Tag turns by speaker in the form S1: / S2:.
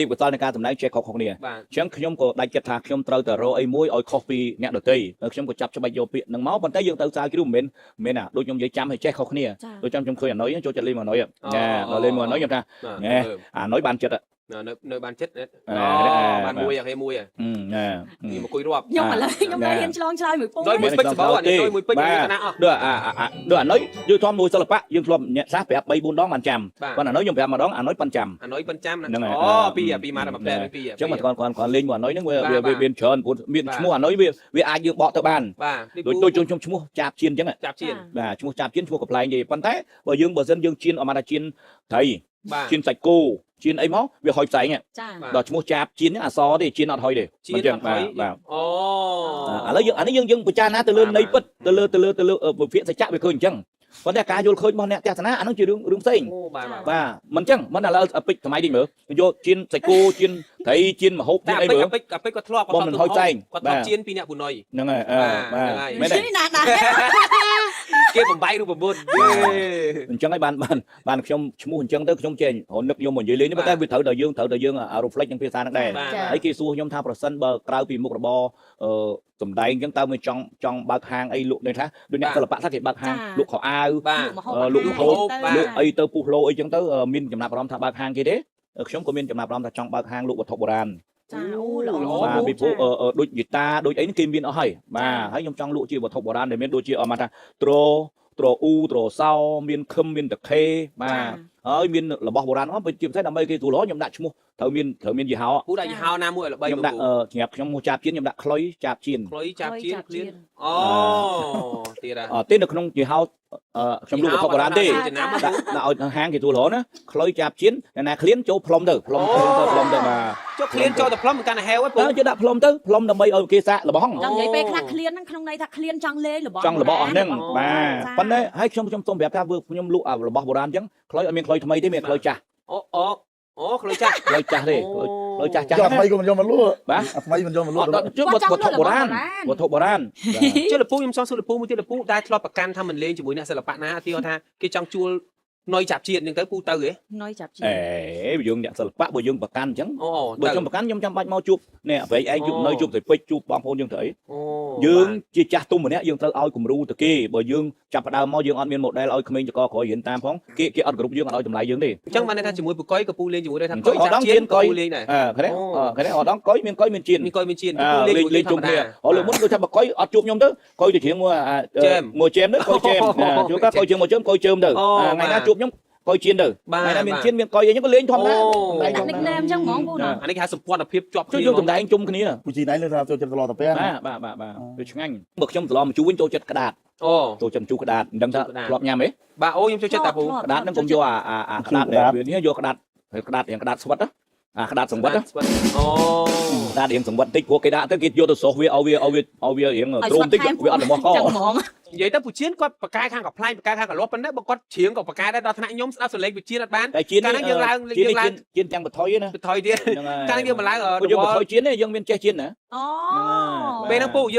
S1: ទេពកោសលនៃការសម្ដែងចេះខុសៗគ្នា
S2: បាទ
S1: អញ្ចឹងខ្ញុំក៏ដាច់ចិត្តថាខ្ញុំត្រូវតែរកអីមួយឲ្យខុសពីអ្នកដទៃហើយខ្ញុំក៏ចាប់ច្បាច់យកពាក្យហ្នឹងមកប៉ុន្តែយើងទៅស្រាវជ្រាវមិនមែនណាដូចខ្ញុំនិយាយចាំឲ្យចេះខុសគ្នាដូចចាំខ្ញុំឃើញអាណុយចូលចិត្តលេងមួយអាណុយណាដល់លេងមួយអាណុយខ្ញុំថាណែអាណុយបានចិត្ត
S2: នៅនៅបានចិត្តអូបានមួយអាគេមួយ
S1: ណែ
S2: នេះមកគួយរាប់
S3: ខ្ញុំឥឡូវខ្ញុំនៅហ៊ានឆ្លងឆ្លើយមួយពូ
S2: ដោយមួយពេជ្រសបោអានេះដោយមួយពេជ្រ
S1: បាទ
S2: ណាអស់
S1: ដូចអាអាដូចអាណុយយើងធ្លាប់មួយសិល្បៈយើងធ្លាប់អ្នកសាស្ត្រប្រាប់3 4ដងបានចាំ
S2: បាទ
S1: ប៉ុន្តែអាណុយខ្ញុំប្រាប់ម្ដងអាណុយបានចាំ
S2: អាណុយប៉ុនចាំណា
S1: ហ្នឹងហើយ
S2: អូពីរពីរម៉ាត់មកផ្លែពីរ
S1: អញ្ចឹងមកគាត់គាត់គាត់លេងមួយអាណុយហ្នឹងវា
S2: បាទ
S1: វាមានច្រើនព្រោះមាន
S2: បាទ
S1: ឈ្មោះអាណុយវាវាអាចយើងបកទៅបាន
S2: បាទនេះ
S1: ដូចដូចខ្ញុំឈ្មោះចាប់ជៀនអញ្ចឹង
S2: ចាប់ជៀន
S1: បាទឈ្មោះចាប់ជៀនឈ្មោះកំ pl ែងទេប៉ុន្តែបើយើងបើសិនយើងជៀនអមថាជៀនត្រី
S2: បាទ
S1: ជៀនសាច់គោជៀនអីមកវាហុយផ្សែង
S3: ចា
S2: បាទ
S1: ដល់ឈ្មោះចាប់ជៀនហ្នឹងអសទេជៀនអត់ហុយទេ
S2: ជៀន
S1: មិនចឹង
S2: អត់ហុយ
S1: បាទ
S2: អូ
S1: បាទឥឡូវយើងអានេះយើងយើងពិចារណាទៅលើ
S2: បាទ
S1: ន័យពិតទៅលើទៅលើទៅលើវិភាគសច្ចៈវាឃើញអញ្ចឹងប៉ុន្តែការយល់ឃើញរបស់អ្នកទស្សនាអាហ្នឹងជារឿងរឿងផ្សេង
S2: អូបាទបាទ
S1: បាទមិនអញ្ចឹងមិនឥឡូវពេជ្រសម័យនេះមើលយកជៀនសាច់គោជៀនត្រីជៀនម្ហូបជៀ
S2: តែ
S1: នអីមើល
S2: អាពេជ្រអាពេជ្រអាពេជ្រគាត់ធ្លាប់
S1: បងមិនហុយផ្សែង
S2: គាត់ធ្លា
S1: បាទ
S2: ប់ជៀនពីអ្នកពូណុយ
S1: ហ្នឹងហើយអឺ
S2: បាទ
S1: បាទ
S2: ហ្នឹងហើយ
S1: មែនទេ
S3: ណាដែរ
S2: គេបំបែករូបមន្ត
S1: អញ្ចឹងហើយបានបានបានខ្ញុំឈ្មោះអញ្ចឹងទៅខ្ញុំចេះរនឹកខ្ញុំមកនិយាយលេងនេះប៉ុន្តែវាត្រូវតែយើងត្រូវតែយើងអា reflect នឹងភាសាហ្នឹងដែរ
S2: បាទ
S1: ហើយគេសួរខ្ញុំថាប្រសិនបើក្រៅពីមុខរបរអឺសំដែងអញ្ចឹងតើវាចង់ចង់បើកហាងអីលក់នេះថាដូចអ្នកសិល្បៈថាគេបើកហាងលក់ខោអាវ
S2: បាទ
S1: លក់ម្ហូប
S2: បាទ
S1: លក់អីទៅពុះលោអីចឹងទៅមានចំណាប់អារម្មណ៍ថាបើកហាងគេទេខ្ញុំក៏មានចំណាប់អារម្មណ៍ថាចង់បើកហាងលក់វត្ថុបុរាណ
S3: ចាអូល្អ
S1: បាទពីព្រោះដូចហ្គីតាដូចអីហ្នឹងគេមានអស់ហើយបាទហើយខ្ញុំចង់លក់ជាវត្ថុបុរាណដែលមានដូចជាអមថាត្រត្រអ៊ូត្រសោមានខឹមមានតាខេបាទហើយមានរបស់បុរាណអស់ជាពិសេសដើម្បីគេទូលខ្ញុំដាក់ឈ្មោះត្រូវមានត្រូវមានយីហោ
S2: ពូដាក់យីហោណាមួយឲ្យល្បី
S1: ខ្ញុំដាក់សម្រាប់ខ្ញុំមកចាប់ជៀនខ្ញុំដាក់ខ្លុយចាប់ជៀន
S2: ខ្លុយចាប់ជៀនឃ្លៀនអូទៀតហ่ะ
S1: អត់ទេនៅក្នុងយីហោខ្ញុំលក់វត្ថុបុរាណទេ
S2: ចំណាំ
S1: ដាក់ដាក់ឲ្យហាងគេទូលរណាខ្លុយចាប់ជៀនអ្នកណាឃ្លានចូលផ្លុំទៅផ្លុំទៅផ្លុំទៅបាទ
S2: ចុះឃ្លៀនចូលទៅផ្លុំមិនកាន់តែហេវហ៎ពូ
S1: តើគេដាក់ផ្លុំទៅផ្លុំដើម្បីឲ្យគេសាកល្បង
S3: ចង់និយាយពេលខ្លះឃ្លានហ្នឹងក្នុងន័យថាឃ្លានចង់លេងរបស់
S1: ចង់របស់អស់ហ្នឹង
S2: អូ
S1: បាទប៉ុន្តែហើយខ្ញុំខ្ញុំសូមប្រាប់ថាវើខ្ញុំលក់អារបស់បុរាណអញ្ចឹងខ្លុយអត់មានខ្លុយថ្មីទេមានខ្លុយចាស់
S2: អូអូអូខ្លុយចាស់
S1: ខ្លុយចាស់ទេខ្លុយចាស់ចាស់
S4: ចុះអាថ្មីក៏មិនយកមកលក់
S1: បាទ
S4: អាថ្មីមិនយកមកលក់
S1: អត់ជឿវត្ថុបុរាណវត្ថុបុរាណ
S2: ចុះលពូខ្ញុំចង់សួរលពូមួយទៀតលពូដែលធ្លាប់ប្រកាន់ថាមិនលេងជាមួយអ្នកសិល្បៈណាទីថាគេចង់ជួលណុយចាប់ជាតិអញ្ចឹងទៅពូទៅហ៎
S3: ណយចាប់ជា
S1: អេយើងអ្នកសិល្បៈបើយើងប្រកាន់អញ្ចឹង
S2: អូ
S1: បើខ្ញុំប្រកាន់ខ្ញុំចាំបាច់មកជួបនេះប្រែកឯងជួបនៅជួបស្រីពេជ្រជួបបងប្អូនយើងទៅអី
S2: អូ
S1: យើងជាចាស់ទុំម្នាក់យើងត្រូវឲ្យគំរូទៅគេបើយើងចាប់ផ្ដើមមកយើងអត់មាន model ឲ្យក្មេងចកក្រោយរៀនតាមផងគេគេអត់គោរពយើងអត់ឲ្យតម្លៃយើងទេ
S2: អញ្ចឹងបានន័យថាជាមួយពូកុយក៏ពូលេងជាមួយដែរថា
S1: អញ្ចឹ
S2: កុយចាប់ជាតិ
S1: ងអត់ដល់ជៀនកុយ
S2: ពូលេងដែរ
S1: អើឃើញទេឃើញទេអត់ដល់កុយមានកុយមានជៀន
S2: មានកុយមានជៀន
S1: អើ
S2: ពូលេង
S1: លេងលេងជុំគ្នាអូលើមុនគឺថាបើកុយអត់ជួបខ្ញុំទៅកុយទៅច្រៀងមួយអាមួយជែមទៅកុយជែមជួបកាកុយជើងមួយជើងកុយជើមទៅថ្ងៃណាជួបខ្ញុំកុយជៀនទៅ
S2: បាទ
S1: ថ្ងៃណាមានជៀនមានកុយអីហ្នឹងក៏លេងធម្មតា
S3: ដាក់ nickname អញ្ចឹងហ្មងពូណា
S2: អានេះគេហៅសម្ព័ន្ធភាពជាប់គ្នា
S1: ជួយយើងសម្ដែងជុំគ្នា
S4: ពូជីណៃលើថាចូលចិត្តត្រឡប់តាពែ
S1: បាទបាទបាទបាទវាឆ្ងាញ់បើខ្ញុំត្រឡប់មកជួវិញចូលចិត្តក្តាត
S2: អូ
S1: ចូលចិត្តជូរក្តាតមិនដឹងថាធ្លាប់ញ៉ាំទេ
S2: បាទអូខ្ញុំចូលចិត្តតាពូ
S1: ក្តាតហ្នឹងកុំយកអាអាអាក្តាតដែលវានេះយកក្តាតក្តាតរៀងក្តាតស្វិតអាក្តាតសង្វិត
S2: អូ
S1: ក្តាតរៀងសង្វិតតិចព្រោះគេដាក់ទៅគេយកទៅសុសវាឲ្យវាឲ្យវាឲ្យវារៀងទ្រុំតិចវាអត់ល្មោះក
S3: ចឹងហ្មង
S2: និយាយទៅពូជៀនគាត់បកកែខាងកំ pl ែងបកកែខាងកលាស់ប៉ុន្តែបើគាត់ច្រៀងក៏បកកែដែរដល់ថ្នាក់ខ្ញុំស្ដាប់សំឡេងពូជៀនអត់បាន
S1: តែជៀន
S2: កាលហ្នឹងយើងឡើង
S1: ជៀន
S2: យើងឡើង
S1: ជៀនទាំងបថុយណា
S2: ទៅថយទៀត
S1: ហ្នឹងហើយ
S2: កាលហ្នឹងយើងមកឡើង
S1: ព្រោះយើងបថុយជៀនទេយើងមានចេះជៀនណា
S3: អូ
S2: ពេលហ្នឹងពូយើង